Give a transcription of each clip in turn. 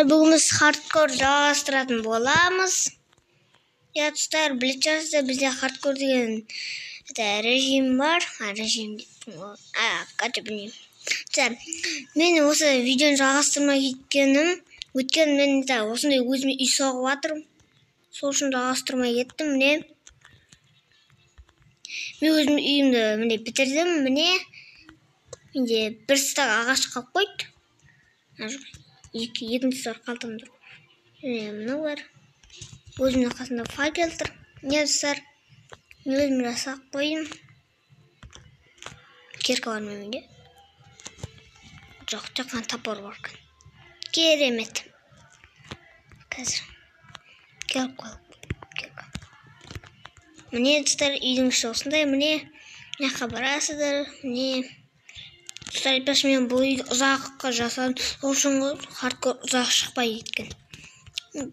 Бүгін біз хардкор жалғастыратын боламыз. Иә, достар, білетін шығарсыздар, бізде хардкор деген это режим бар. Режим деппін ғой. Короче, білмеймін. Достар, мен осы видеоны жалғастырмай кеткенім, өйткені мен да осындай өзіме үй соғып жатырмын. Сол үшін жалғастырмай кеттім. Міне, мен өзім үйімді міне бітірдім. Міне, менде бір стак ағаш қалып қойды. Жоқ, екінші стак қалтам тұр. Міне, мынау бар. Өзімнің қасымда факел тұр. Міне, достар, мен өзім жасап қойдым. Кирка бар ма менде? Жоқ, тек қана топор бар екен. Керемет. Қазір келіп қалып кирка. Міне, достар, үйдің іші осындай. Міне, мына жаққа барасыздар. Міне, достар, айтпақшы, мен бұл үйді ұзаққа жасадым. Сол үшін ғой хардкор ұзақ шықпай кеткен.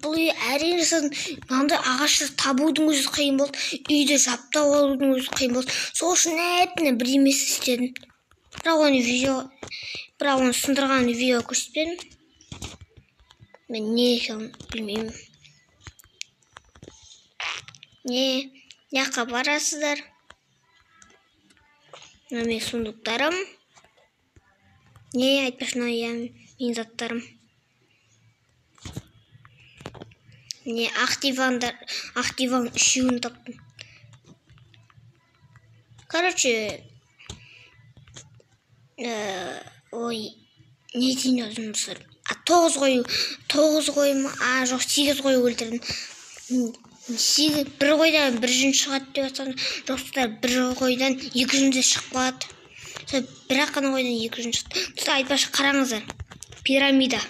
Бұл үй әрең жасадым. Мынандай ағашты табудың өзі қиын болды. Үйді жаптап алудың өзі қиын болды. Сол үшін әбден бірдемесі істедім. Бірақ оны видео, бірақ оны сындырған видео көрсетпедім. Мен не екенін білмеймін. Не, мына жаққа барасыздар. Мына менің сундуктарым. Не, айтпақшы, мынау иә, менің заттарым. Не, ақ дивандар, ақ диван үшеуін таптым. Короче, ой, не дейін өзім достар. 9 қой, 9 қой ма? Жоқ, 8 қой өлтірдім. 8, бір қойдан бір жүн шығады деп жатсам, жоқ, достар, бір қойдан екі жүн де шығып қалады. Сол бір ақ қана қойдан екі жүн шықты. Достар, айтпақшы, қараңыздар. Пирамида.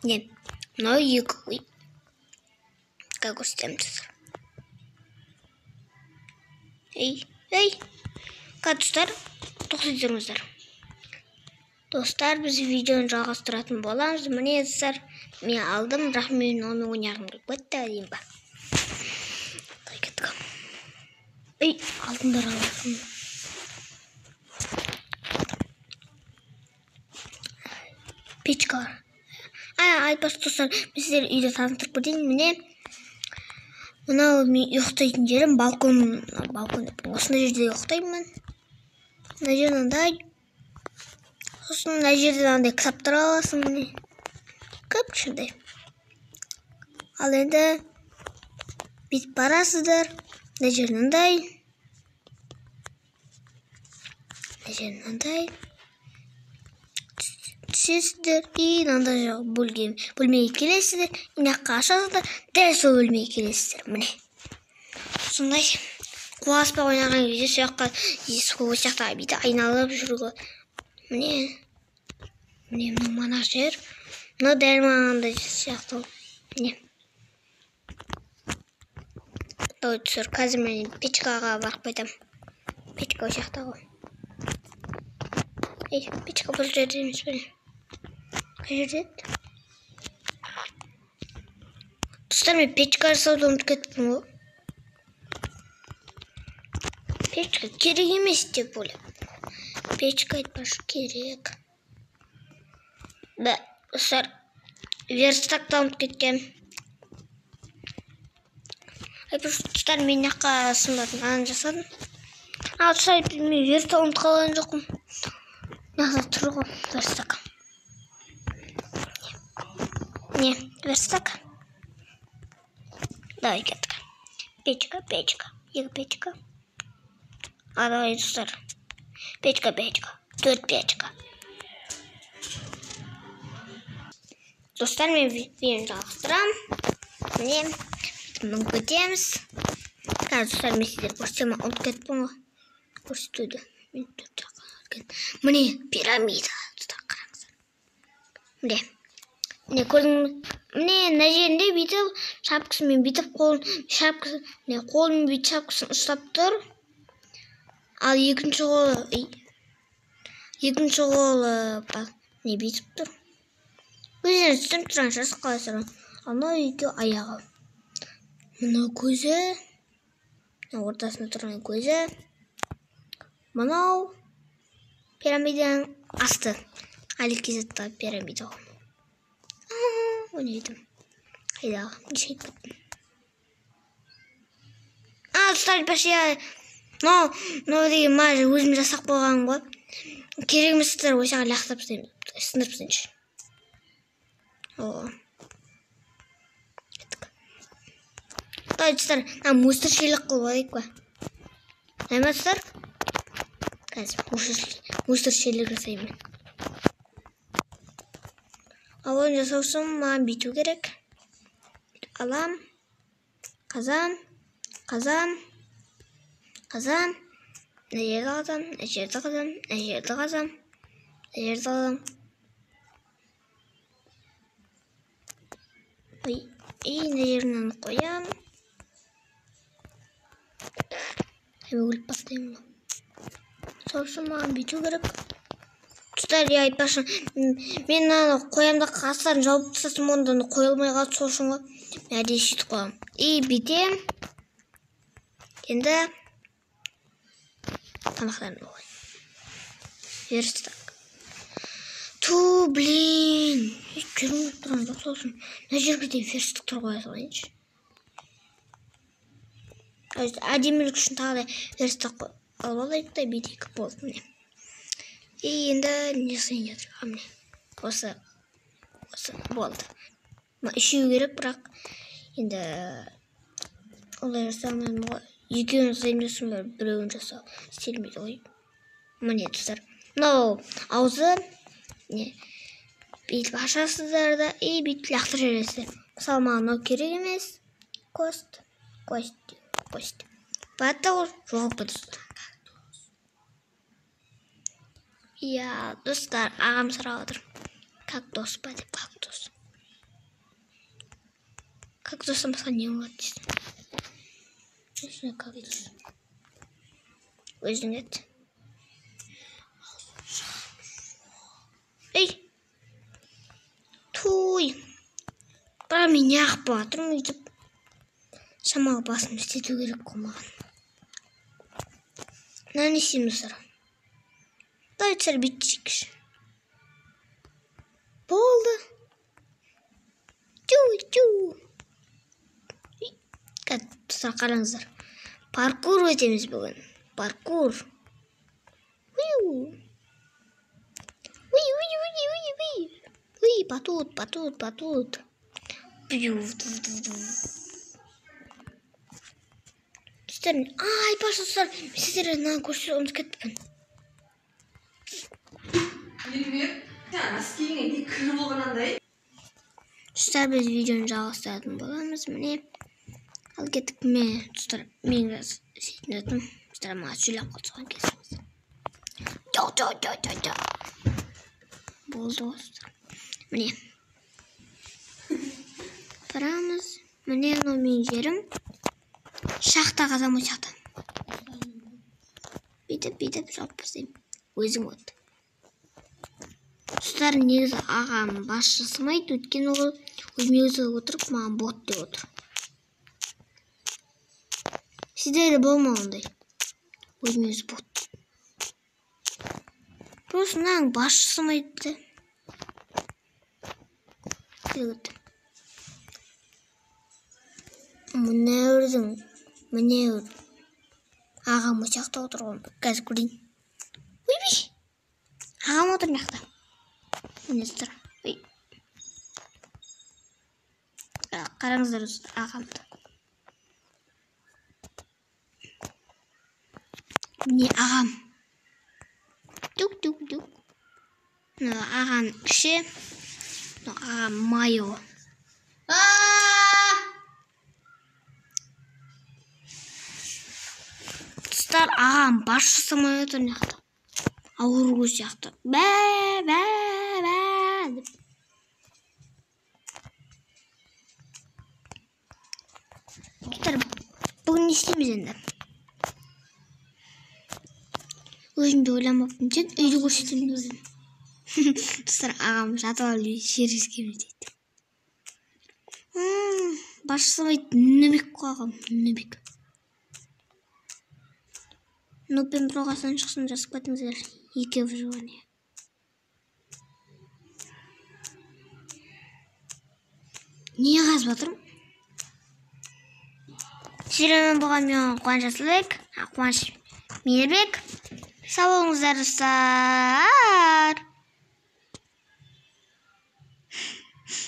Не, мынау екі қой. Қазір көрсетемін, достар. Ей, ей. Қазір, достар, тоқтай тұрыңыздар. Достар, біз видеоны жалғастыратын боламыз. Міне, достар, мен алдым, бірақ мен оны ойнағым келіп кетті, деймін ба. Дай кеттік. Ей, алтындар аласың. Печка бар. Айтпақшы, достар, мен сіздерге үйді таныстырып кетейін. Міне, мынау мен ұйықтайтын жерім, балкон, балкон деп. Осындай жерде ұйықтаймын мен. Мына жер мынандай. Сосын мына жерде мынандай кітаптар аласың, міне. Көп кішкентай. Ал енді бүйтіп барасыздар. Мына жер мынандай. Мына жер мынандай. Түсесіздер. И мынандай жақ бөлмеге келесіздер. Мына жаққа ашасыздар. Дәл сол бөлмеге келесіздер. Міне. Сондай қуаспақ ойнаған кезде сол жаққа, сол жақта бүйтіп айналып жүруге. Міне. Міне, мынау мана жер. Мынау дәл мынандай сияқты. Міне. Давай, достар, қазір мен печкаға барып қайтамын. Печка ол жақта ғой. Ей, печка бұл жерде емес пе? Қай жерде еді? Достар, мен печка жасауды ұмытып кеттім ғой. Печка керек емес деп ойлап. Печка айтпашы керек. Бә, достар, верстакты ұмытып кеткенмін. Айтпашы, достар, мен мына жаққа сымдардың ананы жасадым. Достар, мен верстак ұмытып қалған жоқпын. Мына жақта тұр ғой верстак. Не, верстак. Давай, кеттік. Печка, печка, екі печка. Давай, достар. Печка, печка, 4 печка. Достар, мен видеоны жалғастырамын. Міне, мұны көтеміз. Қазір, достар, мен сіздерге көрсетемін, ұмытып кеттім ғой. Көрсетуді. Мен төрт жаққа келген. Міне, пирамида. Достар, қараңыздар. Міне. Міне, көрдіңіз. Міне, мына жерінде бүйтіп шапкасымен бүйтіп қолын, шапкасы, міне, қолымен бүйтіп шапкасын ұстап тұр. Ал екінші қолы, ей, екінші қолы, міне, бүйтіп тұр. Өздеріңіз түсініп тұрған шығарсыз, қалай сұрау. Ал мынау екеуі аяғы. Мынау көзі, мына ортасында тұрған көзі. Мынау пирамиданың асты. Али Кизеттағы пирамида ғой. Ойнайтын. Қайдағы, неше кеттім. А, достар, айтпақшы, мынау деген мына өзім жасап қойғаным ғой. Керек емес заттар осы жаққа лақтырып тастаймын, сындырып тастайыншы. О. Кеттік. Давай, достар, мына мусор шелек қылып алайық па? Давай ма, достар? Қазір мусор шелек жасаймын мен. Ал оны жасау үшін маған бүйту керек. Бүйтіп алам. Қазан, қазан, қазан. Мына жерді қазам, мына жерді қазам, мына жерді қазам, мына жерді қазам. Ой, и мына жерінен қоям. Әй, өліп бастаймын ғой. Сол үшін маған бүйту керек. Достар, я айтпақшы, мен мынаны қоям да қастарын жауып тастасам, онда аны қоя алмай қалады, сол үшін ғой. Мен әдейі сөйтіп қоямын. И бүйтем. Енді тамақтарымды қояйын. Верстак. Ту, блин. Жүргім тұрған жоқ, сол үшін. Мына жерге де верстак тұр қоя салайыншы. Әдемілік үшін тағы да верстак алып алайық та бүйтейік, болды міне. И енді не жасайын деп жатыр? А, міне. Осы болды. Мына үшеу керек, бірақ енді олай жасамаймын ғой. Екеуін жасаймын десем, біреуін жасау істелмейді ғой. Міне, достар. Мынау аузы не бүйтіп ашасыздар да и бүйтіп лақтырып жібересіздер. Мысалы, маған мынау керек емес. Кость, кость, кость. Бәрі ол жоғалып кетті. Иә, достар, ағам сұрап отыр. Кактус па деп, кактус. Кактустан басқа не болады дейсің? Өзіне кактус. Өзің ет. Ей! Туй! Бірақ мен неғып жатырмын өйтіп? Шамалы басымды істету керек қой маған. Мына не істейміз, достар? Давайте, достар, бүйтейікші. Болды. Тю-тю. Қазір, достар, қараңыздар. Паркур өтеміз бүгін. Паркур. Уиу. Уи, уи, уи, уи, уи. Уи, батут, батут, батут. Бью, ду, ду, ду. Достар, ай, паша, достар, мен сіздерге мынаны көрсетуді ұмытып кетіппін. Меруерт, сен носкиіңе не кір болған андай? Достар, біз видеоны жалғастыратын боламыз. Міне, ал кеттік. Мен, достар, мен істейтін едім. Достар, маған сөйлеп қалды, соған кешіріңіздер. Жо, жо, жо, жо, жо. Болды ғой, достар. Міне. Барамыз. Міне, мынау менің жерім. Шахта қазамын ғой, шахта. Бүйтіп, бүйтіп жауып тастаймын. Өзім от. Достар, негізі ағам бас жасамайды, өйткені ол өзіме өзі отырып маған бот деп отыр. Сіздерде болма ондай. Өзіме өзі бот. Просто мынаның бас жасамайды. Мынауырдың, мынауыр. Ағам осы жақта отыр ғой. Қазір көрейін. Ойбай! Ағам отыр мына жақта. Міне достар. Ой. Қараңыздар достар, ағамды. Міне ағам. Дүк, дүк, дүк. Мына ағам кіші. Мына ағам майы. Достар, ағам бас жасамай отыр мына жақта. Ауру сияқты. Бә, бә, бә деп. Достар, бүгін не істейміз енді? Өзім де ойламаппын. Сен үйді көрсетемін өзім. Достар, ағам жатып алып жер ескеміз дейді. Бас жасамайды, нубик қой ағам, нубик. Нубпен бір оғасынан шықсын, жазып кетіңіздер. Екі выживание. Не қазып жатырмын? Сіздермен болған мен, Қуаныш Асылбек, Қуаныш Мейірбек. Сау болыңыздар, достар.